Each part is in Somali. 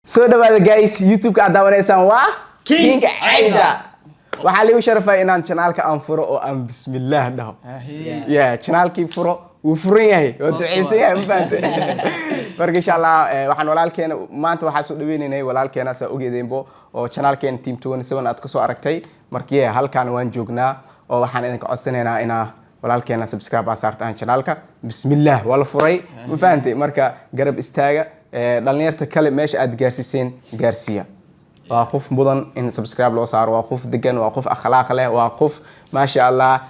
Soo dhawaada guys, YouTube-ka aad daawanaysaan waa King Cayda. Waxaa liigu sharafay inaan channelka aan furo oo aan bismillaah dhaho. Yeah, channelkii furo, wuu furan yahay, waa duceysan yahay, ma fahante? Marka insha Allah waxaan walaalkeena maanta waxaa soo dhaweynaynay walaalkeena, saa ogeedeenbo, oo channelkeena Team 27 aad kasoo aragtay. Marka yeah, halkaan waan joognaa oo waxaan idinka codsanaynaa inaa walaalkeena subscribe aa saartaan channelka. Bismillaah, waa la furay, ma fahantay? Marka garab istaaga dhalinyarta kale, meesha aad gaarsiiseen gaarsiiya. Waa qof mudan in subscribe loo saaro, waa qof degan, waa qof akhlaaq leh, waa qof maasha Allah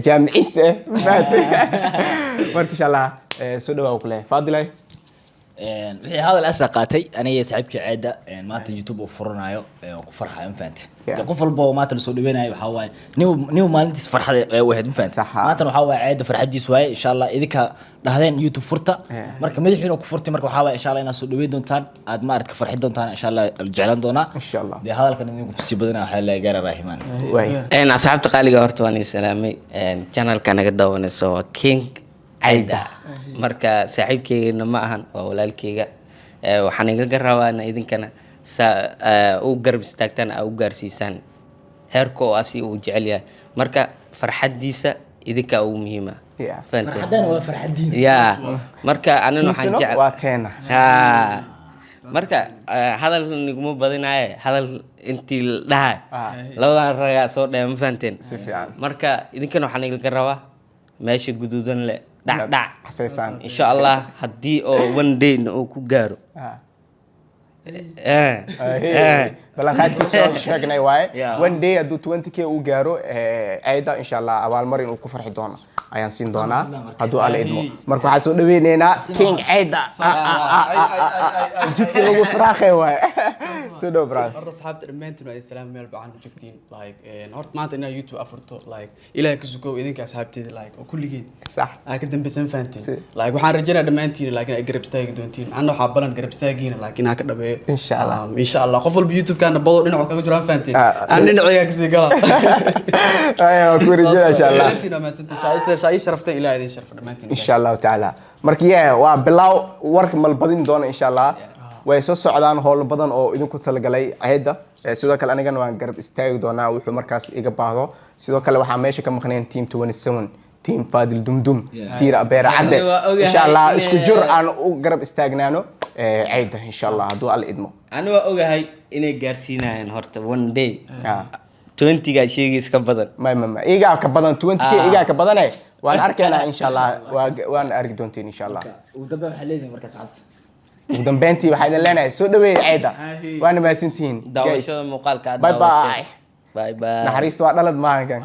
jaamicista ah, ma fahantay? Marka insha Allah soo dhawaa ku leh Faadilay. Wixii hadal asa qaatay aniga saaxiibkii Ceeda maanta YouTube uu furanayo waan ku farxayo, ma fahantay? Dee qof walba oo maanta lasoo dhaweynayo waxaa waaye nin maalintiis farxada ee u ahayd, ma fahantay? Sax ah. Maantana waxaa waaye Ceeda farxadiis waaye. Insha Allah idinka dhahdeen YouTube furta. Marka madaxiina ku furtay. Marka waxaa waaye insha Allah inaad soo dhaweyn doontaan, aad maarad ka farxi doontaan, insha Allah la jeclaan doonaa. Insha Allah. Dee hadalkan idinku sii badanaa, waxaa la gaara raaximaan. Waay. Asxaabta qaaliga, horta waan idin salaamay. Channelka naga daawanayso waa King Cayda. Marka saaxiibkeygana ma ahan, waa walaalkeyga. Waxaan igaga rabaa in idinkana saa u garab istaagtaan, aa u gaarsiisaan heerka oo asi uu jecel yahay. Marka farxadiisa idinkaa ugu muhiima. Fahanteen? Farxadana waa farxadiin. Ya, marka anina waxaan Kiisuna jecel waa teena. Ha, marka hadal niguma badinaaye, hadal intii la dhahay labadan ragaa soo dhaya, ma fahanteen? Si fiican. Marka idinkana waxaan idinka rabaa meesha guduudan le dhac dhac. Xaseysaan. Insha Allah haddii oo one day na uu ku gaaro Ballanqaadkiisa soo sheegnay waaye. One day hadduu 20K uu gaaro Ceyda, insha Allah abaalmarin uu ku farxi doono ayaan siin doonaa hadduu Alla idmo. Marka waxaan soo dhaweyneynaa King Ceyda. Jidka lagu firaaqay waaye. Soo dhow, brother. Horta asxaabta dhammaantiin waa idin salaam, meel bacan ku joogtiin. Like horta maanta inaa YouTube afurto, like Ilaahay ka sukow, idinka asxaabteeda, like oo kulligiin aa ka dambeysan, fahantiin? Like waxaan rajeynaya dhammaantiin like in ay garab istaagi doontiin. Anna waxaa balan garab istaagiina like inaan ka dhabeeyo. Insha Allah. Insha Allah qof walba YouTube-kaana bado dhinacu kaga jiraan, fahantiin? Ah. Aan dhinacayga kasii gala. Ay, waa ku rajeynaa insha Allah. Dhammaantiin waa mahadsantiin. Shaa ii sharafteen, Ilaah idin sharfo dhammaantiin. Insha Allahu tacaala. Marka yeah, waa bilaaw, warka malbadin doona insha Allah. Way soo socdaan howlo badan oo idinku talagalay Ceyda. Sidoo kale anigana waan garab istaagi doonaa wuxuu markaas iga baahdo. Sidoo kale waxaa meesha ka maqnayn Team 27, Team Fadil Dumdum, Tiira Abeera Cadde. Waa ogahay. Insha Allah isku jur aan u garab istaagnaano Ceyda insha Allah hadduu Alla idmo. Ani waa ogahay inay gaarsiinayaan horta one day 20-gaa sheegiis ka badan. May, may, may, igaa ka badan 20K, igaa ka badane. Waan arkaynaa insha Allah, waan arki doontiin insha Allah. Ugu dambe waxaa leedihin marka asxaabta. Ugu dambeyntii waxaa idin leenahay soo dhaweeya Ceyda. Waana mahadsantihiin guys. Daawashada muuqaalka aad Bye. daawateen. Bye. Bye bye. Naxariistu waa dhalad maahan kan.